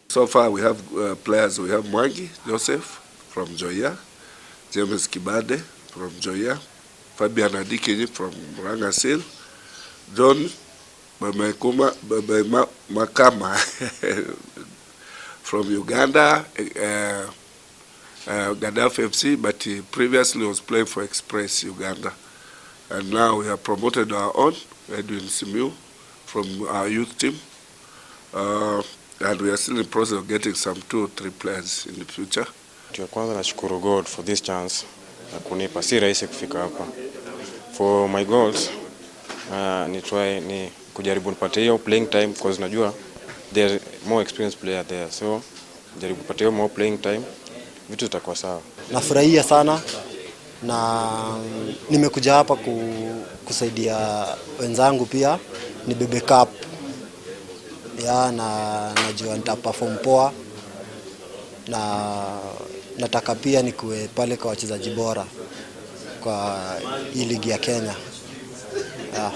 So far we have players. We have Mwangi Joseph from Nzoia, James Kibade from Nzoia, Fabian Adikinyi from Murang'a Seal, John Bebe Makama from Uganda, Gaddafi FC, but he previously was playing for Express Uganda. And now we have promoted our own, Edwin Simiu, from our youth team. And we are still in the process of getting some two or three players in the future. Kitu ya kwanza nashukuru God for this chance na kunipa, si rahisi kufika hapa. For my goals, ni try ni kujaribu nipate hiyo playing time, because najua there more experienced player there, so jaribu nipate hiyo more playing time, vitu zitakuwa sawa. Nafurahia sana na nimekuja hapa kusaidia wenzangu pia nibebe cup ya na najua nita perform poa na nataka pia nikuwe pale kwa wachezaji bora kwa hii ligi ya Kenya. Yeah.